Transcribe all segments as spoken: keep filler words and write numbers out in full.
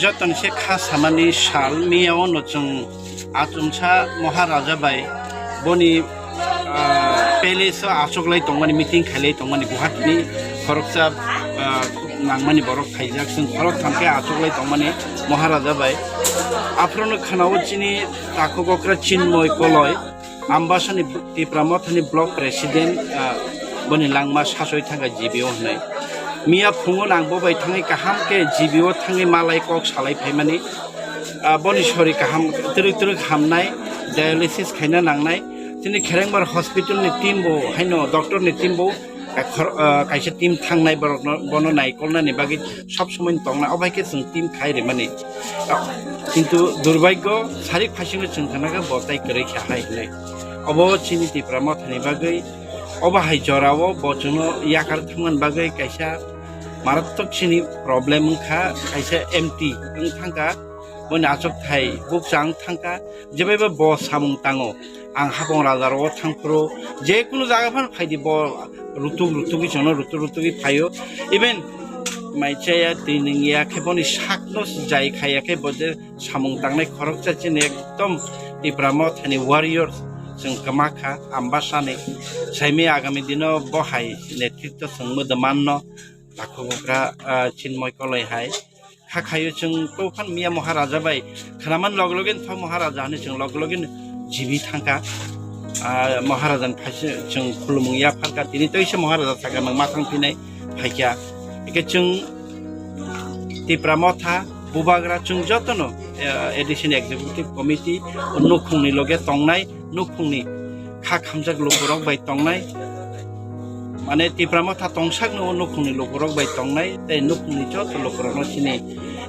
Joto ni se kha samani sal miya ono chwng achomsa Maharaja bai boni, ah, palace o achoklai tongmani, meeting khailai tongmani Guwahati ni khoroksa, ah, nangmani borok khaijak, chwng khorok thang khe achoklai tongmani Maharaja bai. Aphuru no khwnao chini takhuk okra Chinmoy Koloi, Ambasani Tipra Mothani block president, ah, boni langma sasoi thangkha G B O hwnwi. Miya phungo nang bo bai thangwi kaham khe G B O thangwi malai kok salai phaimani, ah, boni sori kaham twrwk twrwk hamnai, dialysis khaina nangnai. Chini Kherengbar hospital ni team bo haino doctor ni team bo, ah, khor-, ah, kaisa team thangnai borokno, bono naikolnani bagwi sob somoi tongnai, obo hai khe chwng team khai rimani. Ah, kintu durbhagyo sarik phaisingno chwng khna khe bo tai kwrwi kha hai hwnwi. Obo chini Tipra Mothani bagwi, obo hai jorao bo chwngno yakar thangmani bagwi kaisa maratwk chini problem wngkha, kaisa M T wng thangkha, boni achukthai bukcha wng thangkha, jebaiba bo samung tango. Ang hapong raja rogo thangphuru, je kunu jaga phano phaidi bo rutuk rutukwi chwngno rutuk rutukwi phaio. Even mai chaya twi nungya khe boni sakno jai khaya khe bo je samung tangnai khoroksa chini ekdom Tipra Mothani warrior chwng kwma kha Ambasani. Saimi agami dino bo hai netritwo chwng mwdwmanno takhuk okra, ah, Chinmoy Koloi hai. Kha khaio chwng to phan miya Maharaja bai khwnaman log login tho Maharaja hwnwi chwng log login jibi thangkha. Ah, Maharaja ni phaisa chwng khulumung ya pharkha, tini toisa Maharaja sakha nang ma thang phinai phaikha. Eke chwng Tipra Motha bubagra chwng jotono, eh, A D C ni executive committee o nukhungni loge tongnai, nukhungni kha khamjak lukurok bai tongnai, mane Tipra Motha tongsakno o nukhungni lukurok bai tongnai, tei nukhungni joto lukurokno chini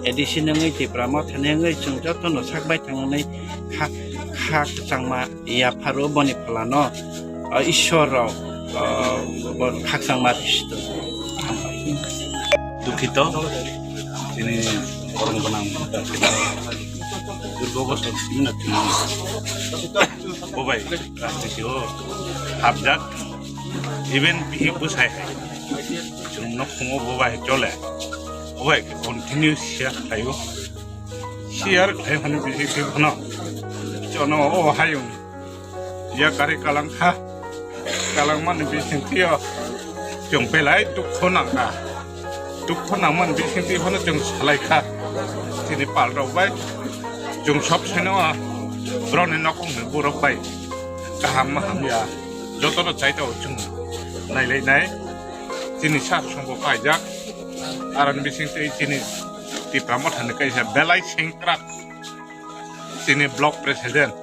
A D C nangwi Tipra Mothani wngwi chwng jotono sak bai thangnai kha, kha kwchangma yapharo boni phalano, o Ishwar rok, o, bo khakchangma risi tongo. Dukhito, tini korong gwnang, durgo bosor simi na tini. Bo bai rajniti o hapjak, even bihik bwsai hai chwng nok phungo bo bai chole, bo bai continue share khlaio, share khlai phano bihik bihik phano chono o hayung ya kari kalang kha, kalang mani bising tio chwng belai dukho nangkha. Dukho nangmani bisingtwi phano chwng salai kha. Chini pal rok bai chwng sob saino borokni nokong ni borok bai kaham ma hamya jotono chaitao chwng nailai nai. Chini sar songbo paijak, aroni bisingtwi chini Tipra Mothani kaisa belai sengkrak. Chini block president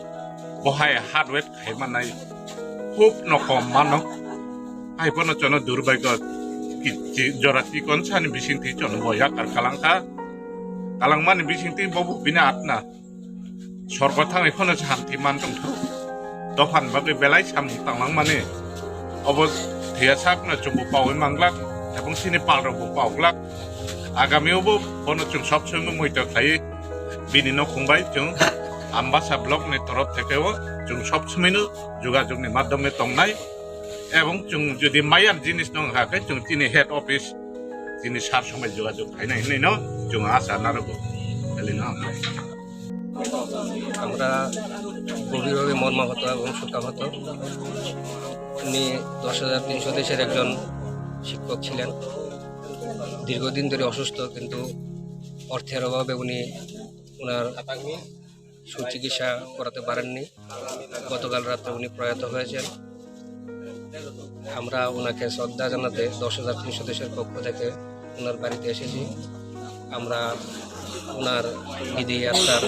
bo hai hard work khai manai, khub no kom mano. Hai bono chono durbaiko ki, ki jora chikon sani bisingtwi chono bo yakar kalangkha. Kalangmani bisingtwi bobo bini atna sorgo thangwi phano santi man tongthu. Dophani bagwi belai samung tanglangmani obo thwiya sakno chwngbo paui manglak, ebong chini palrokbo pauglak. Agami o bo bono chwng sob somoi moito khlaiwi bini nokhung bai chwng Ambasa block ni torof theke o chwng sob somoi no jogajog ni madhyome tongnai, ebong chwng jodi mayan jinis no wng kha khe chwng chini head office chini sar somoi jogajog khainai hinwi no chwng asa narogo. Elino hambai. আমরা গভীরভাবে মর্মাহত এবং শোকাহত। উনি দশ হাজার তিনশো দেশের একজন শিক্ষক ছিলেন। দীর্ঘদিন ধরে অসুস্থ, কিন্তু অর্থের অভাবে উনি ওনার সুচিকিৎসা করাতে পারেননি। গতকাল রাত্রে উনি প্রয়াত হয়েছেন। আমরা ওনাকে শ্রদ্ধা জানাতে দশ হাজার তিনশো দেশের পক্ষ থেকে ওনার বাড়িতে এসেছি। আমরা ওনার বিদেহী আত্মার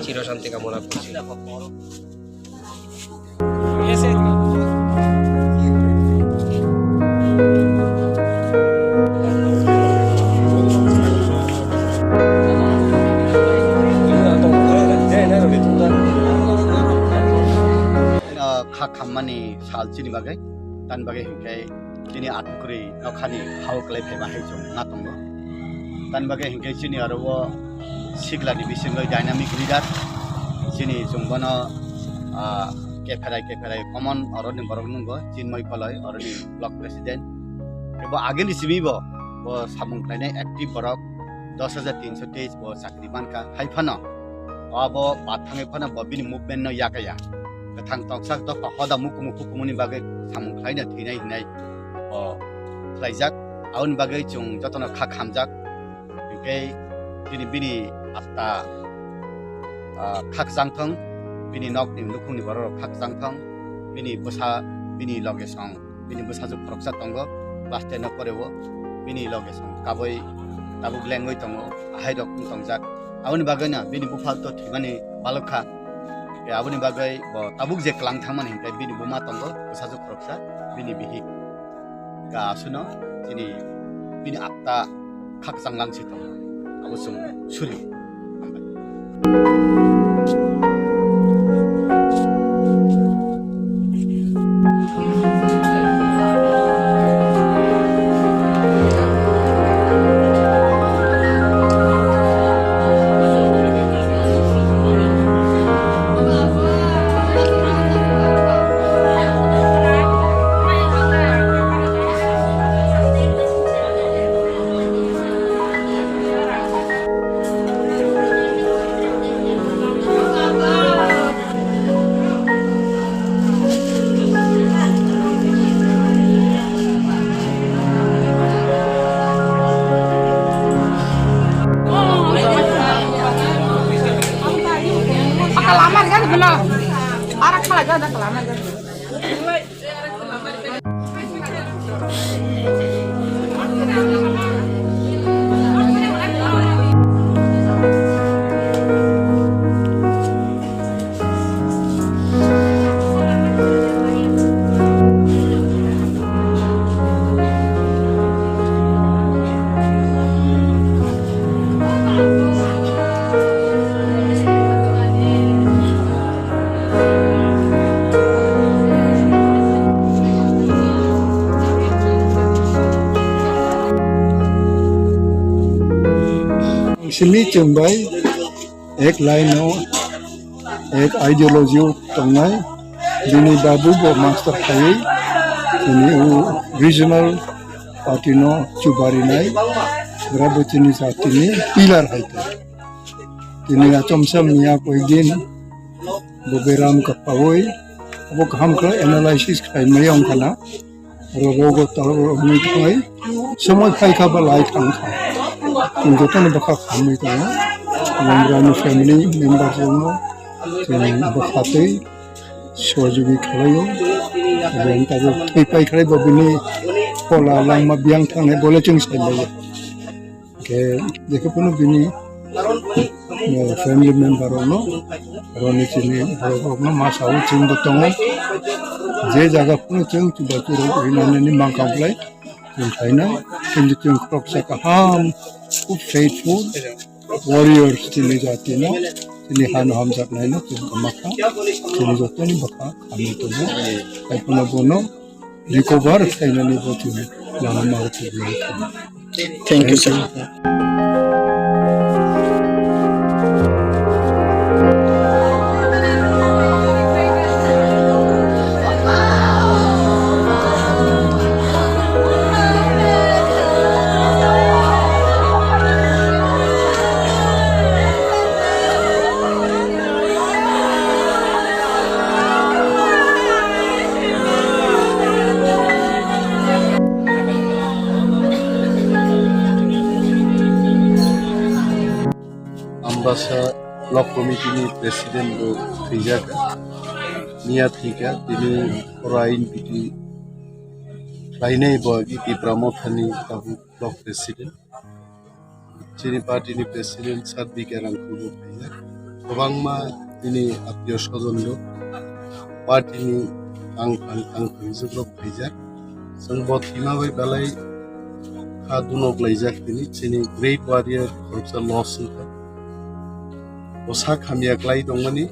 চিরশান্তি কামনা করছি। Ah, kha khammani sal chini bagwi, tani bagwi hinkhe chini athukwrwi nokhani hao kwlai phaiba hai chwng na tongo. Tani bagwi hinkhe chini aro o siklani bisingo dynamic leader, chini chwng bono, ah, kepherai kepherai common oroni borok nungo, Chinmoi Koloi oroni block president. Ebo agini simi bo, bo samung khlainai active borok. dos hajar tinso teis bo chakri mankha. Hai phano abo bathangwi phano bo bini movement no yakaya. Kwthang toksa dopha hoda mukumu kukumuni bagwi samung khlaina thwinai hinai bo khlaijak. Aboni bagwi chwng jotono kha khamjak. Hinkhe chini bini atta, ah, khakchang thong, bini nokni nukhungni bororok khakchang thong, bini bwsa, bini loge song, bini bwsajwk khoroksa tongo, class ten o poreo, bini loge song kabui tabuk lengwi tongo, ahairok wng tongjak. Aboni bagwino bini bupha to thwimani balok kha. Aboni bagwi bo tabuk je kwlang thangmani hinkhe bini buma tongo, bwsajwk khoroksa, bini bihik. Ga aswkno chini bini atta khakchang langsi tongo. Abo chwng suri. Kalamar kan belum. Arak kalah gak ada kalamar kan. Simi chwng bai ek line o, ek ideology o tongnai. Bini babu bo master khaiwi, bini o regional party no chubarinai, bwrabo chini jatini pillar hai khe. Tini achomsa miya koikdin bo beram kapawi, abo kaham khe analysis khlai maya wngkha na. Oro rogo toro wngwi thangwi somoi phai kha ba lai thang kha. Chwng jotono bwkha khamwi tongo. Lambrani family member rokno chwng bwkha twi sohojogwi khlaio. Abo wng tabuk thwi pai khlai bo bini phola langma biyang thangnai bole chwng sai maya. Khe jekhe phano bini, eh, family member rokno, aroni chini borok rokno ma sao chwngbo tongo. Je jaga phano chwng chubachu rok rinani mankha belai chwng khaina, kintu chwng khoroksa kaham, khub faithful warriors chini jatino, chini hano hamjaknaino chwng kwmakha, chini jotoni bwkha hamwi tongo. Hai phano bono recover khlainani bo chwng lama ma rwkha. Thank you, sir. Ambasa Block Committee ni President bo thwijak, miya thwikha, tini oro ain biti khlainai bo agi Tipra Mothani tabuk Block President. Chini party ni president Sir B K Rangkhu bo phaijak. Kwbangma chini atio sojon rok, party ni tang tang tang tang rok phaijak. Chwng bo thwima bai belai kha dunok laijak tini. Chini great warrior khoroksa loss wngkha. Bo sak hamya klai tongmani.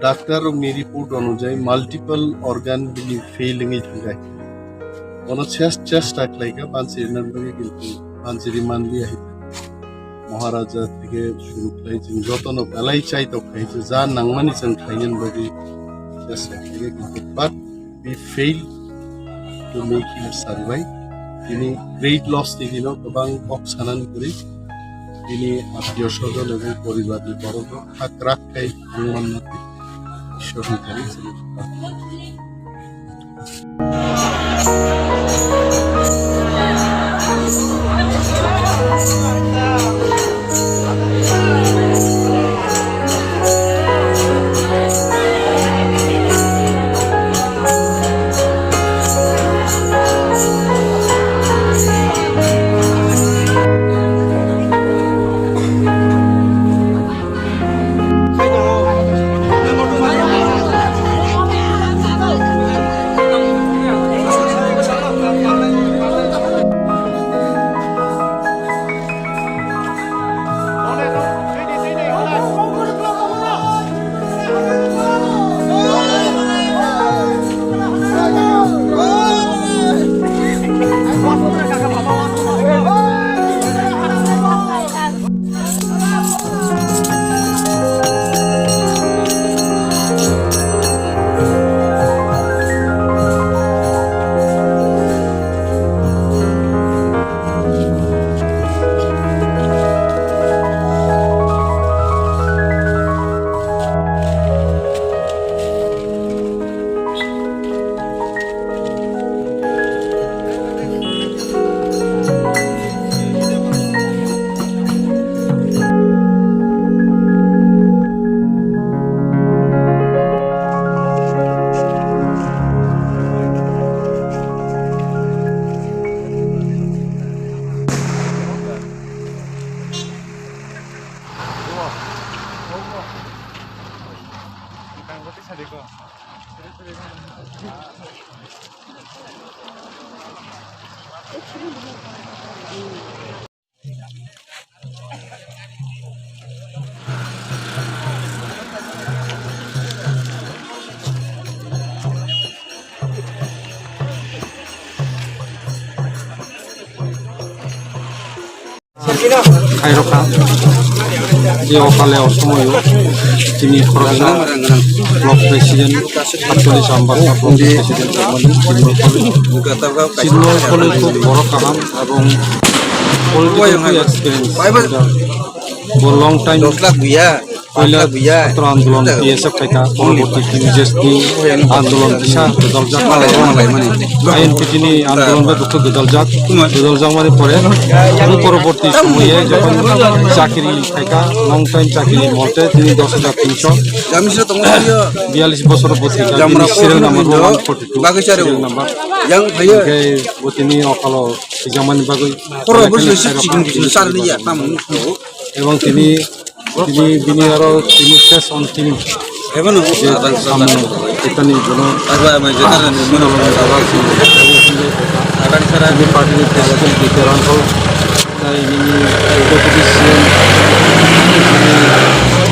Doctor rokni report onujai multiple organ bini fail wngwi thangkha. Bono chest, chesta khlaikha, banchi rinani bagwi, kintu banchi rimani hai. Maharaja theke shuru khlai chwng jotono belai chai tok khai se, ja nangmani chwng khlainani bagwi chesta khlaikha, kintu but we fail to make him survive. Tini great loss, tini no kwbang kok sanani kwrwi. Tini attiyo swajon ebong poribar ni borok no hakrak khai thangman no Ishwar ni thani. Khairokha, je okale osomoyo chini khoroksa block president, Satcholish Ambasa block president, Chinmay Koloi, Chinmay Koloi khub borok kaham ebong political experience, bo long time. Puila Chhatro Andolon, T S F khaikha, porborti T J S ni andolon kisa gwdaljak, I N P T ni andolon bai bukhuk gwdaljak, gwdaljakmani pore, bo porborti somoye jokhon chakri khaikha, long time chakri molte tini dos hajar tinso biyalish bosor bo thwikha, bini serial number bo one forty two, serial number. Hingke bo tini okalo thwijakmani bagwi ebong tini Tini bini aro tini ses on tini. Ebono je samung itani bono. Tini party ni president Dr. Rangkol, tai nini deputy C M, tini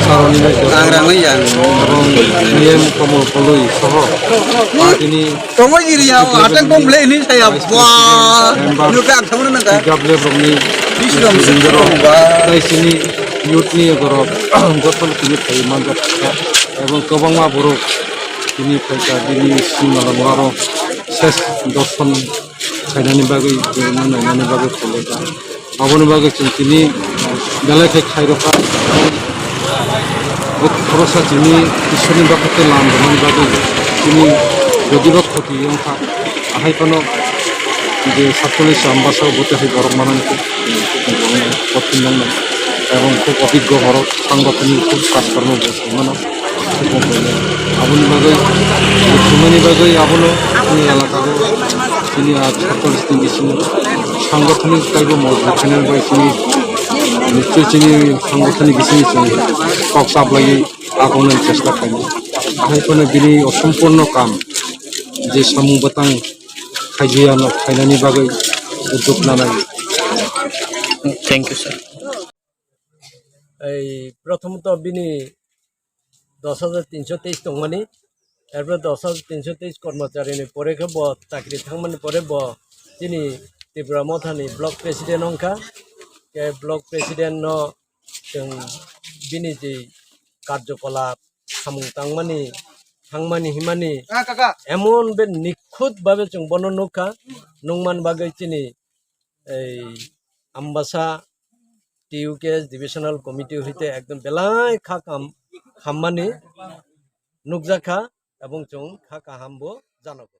Saroni Mejor, ebong C M Komol Koloi soho, ah, tini Tongoi giri ya, atek bom le ini saya. Wah, member, nuka ang sama nang ka. Gable brokni Bishram Sindoro, Sindoro, ba. Tai sini youth ni borok, joto tini phai manjak kha. Ebong kwbangma borok tini phaikha, bini simalwng aro ses dorson khainani bagwi, nainani bagwi phailaikha. Aboni bagwi chwng tini belai khe khairokha. Bo khoroksa chini Ishwarni bakhukte lam rwmani bagwi chini jodiba khoti wngkha, ahai phano je Satcholish Ambasa bo tei hai borok manani kothin nangnai. Ebong khub obiggo borok, sangothoni khub kaজ kormo bo sai mano. Aboni bagwi, thumani bagwi abono chini elakao, chini a chhattor sini bisingo sangothoni taibo mojbut khainani bagwi chini, nischoi chini sangothoni bisingo chini kok chaplaiwi agonani chesta khainai. Ahai phano bini osompurno kam je samung bwtang khaijiyano khainani bagwi uddog nanai. Thank you, sir. Ei, prothomto bini dos hajar tinso teis tongmani, erpore dos hajar tinso teis kormocharini pore khe bo chakri thangmani pore bo chini Tipra Mothani block president wngkha. Khe block president no chwng bini je karjokolap samung tangmani, thangmani, himani emon be nikhut babe chwng bono nukha, nungman bagwi chini এই Ambasa T U K S Divisional Committee hoite ekdom belai kha kam khammani nukjakha, ebong chwng kha kaham bo janago.